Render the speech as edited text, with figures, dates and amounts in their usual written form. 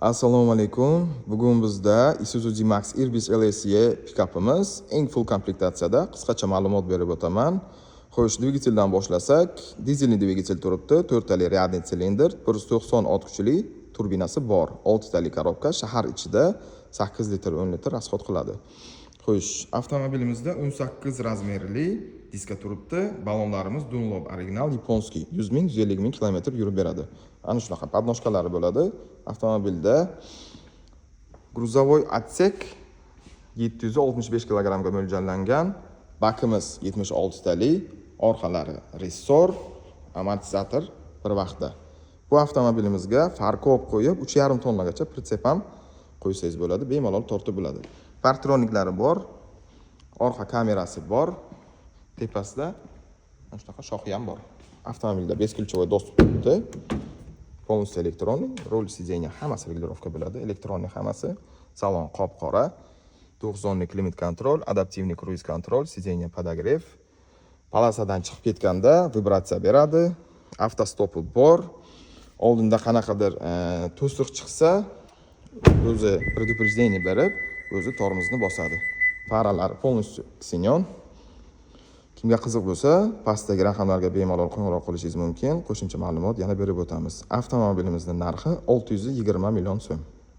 Assalomu alaykum. Bugun bizda Isuzu D-Max Irbis LSE pikapimiz eng full komplektatsiyada. Qisqacha ma'lumot berib o'taman. Xo'sh, dvigateldan boshlasak, dizelli dvigatel turibdi, to'rttali рядный silindr, 190 ot kuchli turbinasi bor. Oltitali korobka, shahar ichida 8 litr, 10 litr расход qiladi. Xo'sh, avtomobilimizda 18 razmerli diska turibdi. Balonlarimiz Dunlop original японский, 100 ming, 150 ming kilometr yurib beradi. Ana shunaqa подножка lari bo'ladi. Avtomobilda грузовой отсек 765 kilogrammga mo'ljallangan. Bakimiz 76 tali, orqalari ressor, amortizator bir vaqtda. Bu avtomobilimizga фаркоп qo'yib, 3,5 tonnagacha pritsep ham qo'ysangiz bo'ladi, bemalol tortib bo'ladi. Partroniklari bor, orqa kamerasi bor, tepasida mana shunaqa shoxi ham bor. Avtomobilda бесключевой доступ turibdi. Полностью электронный, руль, сиденья hammasi регулировка bo'ladi, электронный hammasi. Salon qop-qora. Двухзонный климат-контроль, адаптивный круиз-контроль, сиденье подогрев. Полоса dan chiqib ketganda vibratsiya beradi. Avtostopi bor. Oldinda qanaqadir to'siq chiqsa, o'zi предупреждение berib, o'zi tormozni bosadi. Faralari полностью ксенон. Kimga qiziq bo'lsa, pastdagi raqamlarga bemalol qo'ng'iroq qilishingiz mumkin. Qo'shimcha ma'lumot yana berib o'tamiz. Avtomobilimizning narxi 620 million so'm.